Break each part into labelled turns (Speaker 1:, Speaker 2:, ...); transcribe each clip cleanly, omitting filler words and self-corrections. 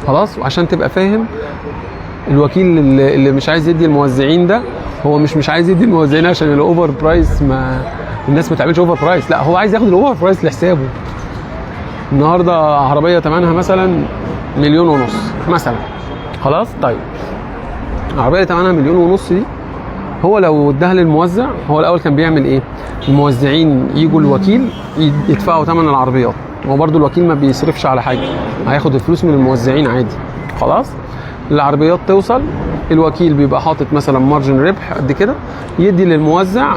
Speaker 1: خلاص. وعشان تبقى فاهم، الوكيل اللي مش عايز يدي الموزعين ده، هو مش عايز يدي الموزعين عشان ال over price، ما الناس ما تعملش over price، لا، هو عايز ياخد ال over price لحسابه. النهارده عربية ثمنها مثلا 1.5 مليون مثلا، خلاص؟ طيب، العربية اللي ثمنها 1.5 مليون دي، هو لو اداها للموزع، هو الاول كان بيعمل ايه؟ الموزعين يجوا الوكيل يدفعوا ثمن العربيات، هو برضو الوكيل ما بيصرفش على حاجه، هياخد الفلوس من الموزعين عادي، خلاص. العربيات توصل، الوكيل بيبقى حاطط مثلا margin ربح قد كده، يدي للموزع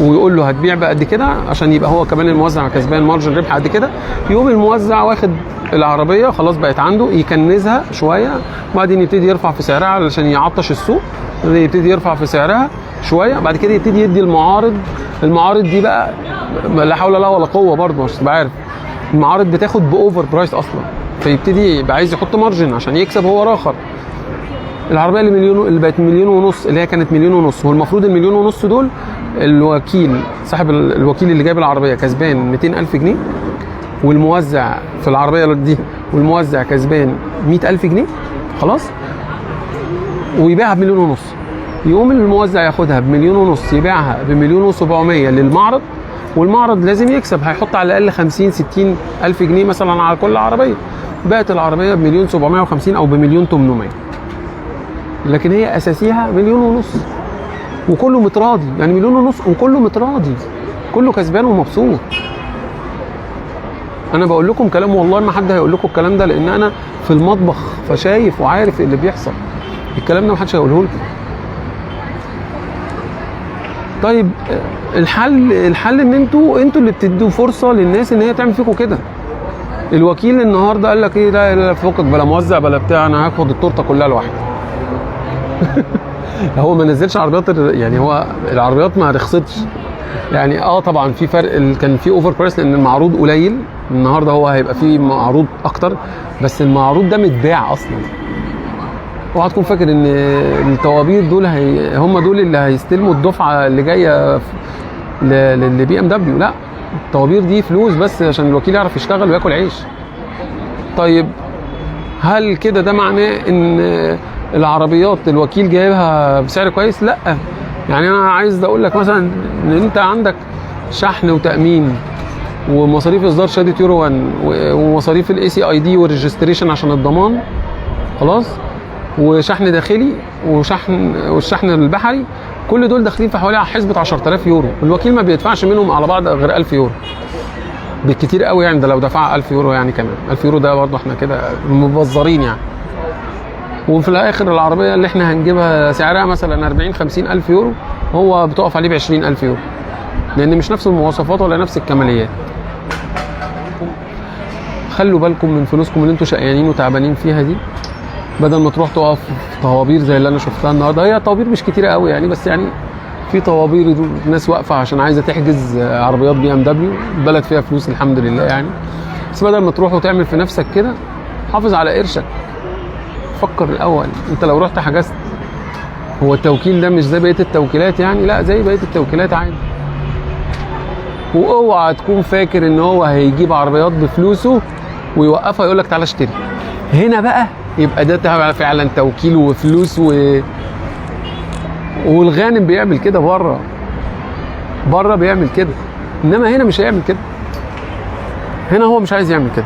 Speaker 1: ويقول له هتبيع بقد كده، عشان يبقى هو كمان الموزع كسبان margin ربح قد كده. يقوم الموزع واخد العربيه، خلاص بقت عنده، يكنزها شويه، وبعدين يبتدي يرفع في سعرها علشان يعطش السوق، يبتدي يرفع في سعرها شويه، بعد كده يبتدي يدي المعارض. المعارض دي بقى لا حول لها ولا قوة برضه، عشان تبقى عارف، المعارض بتاخد ب over price اصلا، فيبتدي يبقى عايز يحط margin عشان يكسب هو راخر. العربية اللي مليون، اللي بقت 1.5 مليون، اللي هي كانت 1.5 مليون، هو المفروض ال1.5 مليون دول الوكيل صاحب الوكيل اللي جايب العربية كسبان 200 الف جنيه، والموزع في العربية دي والموزع كسبان 100 الف جنيه، خلاص، ويبيعها ب1.5 مليون. يقوم الموزع ياخدها ب1.5 مليون، يبيعها ب1.7 مليون للمعرض، والمعرض لازم يكسب، هيحط على الاقل 50 60 الف جنيه مثلا على كل عربيه. بقت العربية ب1.750 مليون او ب1.8 مليون، لكن هي اساسيها 1.5 مليون، وكله متراضي، يعني 1.5 مليون وكله متراضي، كله كسبان ومبسوط. انا بقول لكم كلام والله ما حد هيقول لكم الكلام ده، لان انا في المطبخ فشايف وعارف اللي بيحصل. الكلام ده ما حدش هيقوله لكم. طيب الحل ان انتوا اللي بتدوا فرصة للناس ان هي تعمل فيكم كده. الوكيل النهارده قال لك ايه؟ لا لا، فكك، بلا موزع بلا بتاع، انا هاخد التورتة كلها لوحدي. هو ما نزلش عربيات، يعني هو العربيات ما رخصتش يعني. طبعا في فرق، كان في over price لان المعروض قليل. النهارده هو هيبقى في معروض اكتر، بس المعروض ده متباع اصلا. اوعى تكون فاكر ان الطوابير دول هي هم دول اللي هيستلموا الدفعة اللي جاية لل BMW. لا، الطوابير دي فلوس بس عشان الوكيل يعرف يشتغل وياكل عيش. طيب، هل كده ده معناه ان العربيات الوكيل جايبها بسعر كويس؟ لا، يعني انا عايز اقول لك مثلا ان انت عندك شحن وتامين ومصاريف اصدار شهادة يورو 1 ومصاريف ال ACID وال registration عشان الضمان، خلاص، وشحن داخلي وشحن والشحن البحري، كل دول داخلين في حوالي حسبه 10000 يورو. الوكيل ما بيدفعش منهم على بعض غير 1000 يورو بالكتير قوي، يعني ده لو دفع 1000 يورو، يعني كمان 1000 يورو ده برضه احنا كده مبذرين يعني. وفي الاخر العربية اللي احنا هنجيبها سعرها مثلا 40 50 الف يورو، هو بتقف عليه ب 20 الف يورو، لان مش نفس المواصفات ولا نفس الكماليات. خلوا بالكم من فلوسكم اللي انتوا شقيانين وتعبانين فيها دي، بدل ما تروح تقف في طوابير زي اللي انا شفتها النهارده. هي طوابير مش كتيرة قوي يعني، بس يعني في طوابير، ناس واقفة عشان عايزه تحجز عربيات BMW. البلد فيها فلوس الحمد لله يعني، بس بدل ما تروح وتعمل في نفسك كده، حافظ على قرشك. فكر الاول، انت لو رحت حجزت، هو التوكيل ده مش زي بقية التوكيلات يعني؟ لا، زي بقية التوكيلات عادي. واوعى تكون فاكر ان هو هيجيب عربيات بفلوسه ويوقفها يقول لك تعالى اشتري. هنا بقى يبقى ده فعلا توكيل وفلوس والغانم بيعمل كده بره، بره بيعمل كده، انما هنا مش هيعمل كده. هنا هو مش عايز يعمل كده.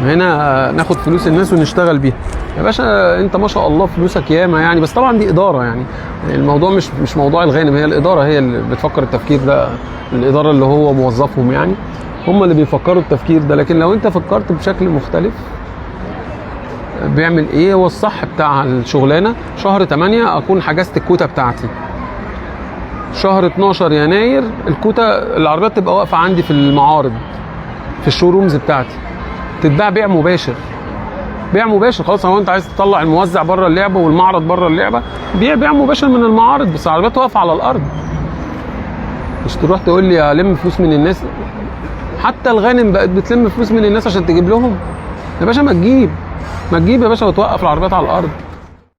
Speaker 1: هنا ناخد فلوس الناس ونشتغل بيها. يا باشا انت ما شاء الله فلوسك ياما يعني، بس طبعا دي اداره، يعني الموضوع مش موضوع الغانم، هي الادارة هي اللي بتفكر التفكير ده، الادارة اللي هو موظفهم يعني، هم اللي بيفكروا التفكير ده. لكن لو انت فكرت بشكل مختلف، بيعمل ايه؟ هو الصح بتاع الشغلانه، شهر 8 اكون حجزت الكوتا بتاعتي، شهر 12 يناير الكوتا العربيات تبقى واقفة عندي في المعارض في ال showrooms بتاعتي، تتباع بيع مباشر. بيع مباشر خلاص. هو انت عايز تطلع الموزع بره اللعبة والمعرض بره اللعبه، بيع بيع مباشر من المعارض، بس العربيات واقفة على الارض، مش تروح تقول لي الم فلوس من الناس. حتى الغانم بقت بتلم فلوس من الناس عشان تجيب لهم. يا باشا ما تجيب، ما تجيب يا باشا وتوقف العربيات على الارض.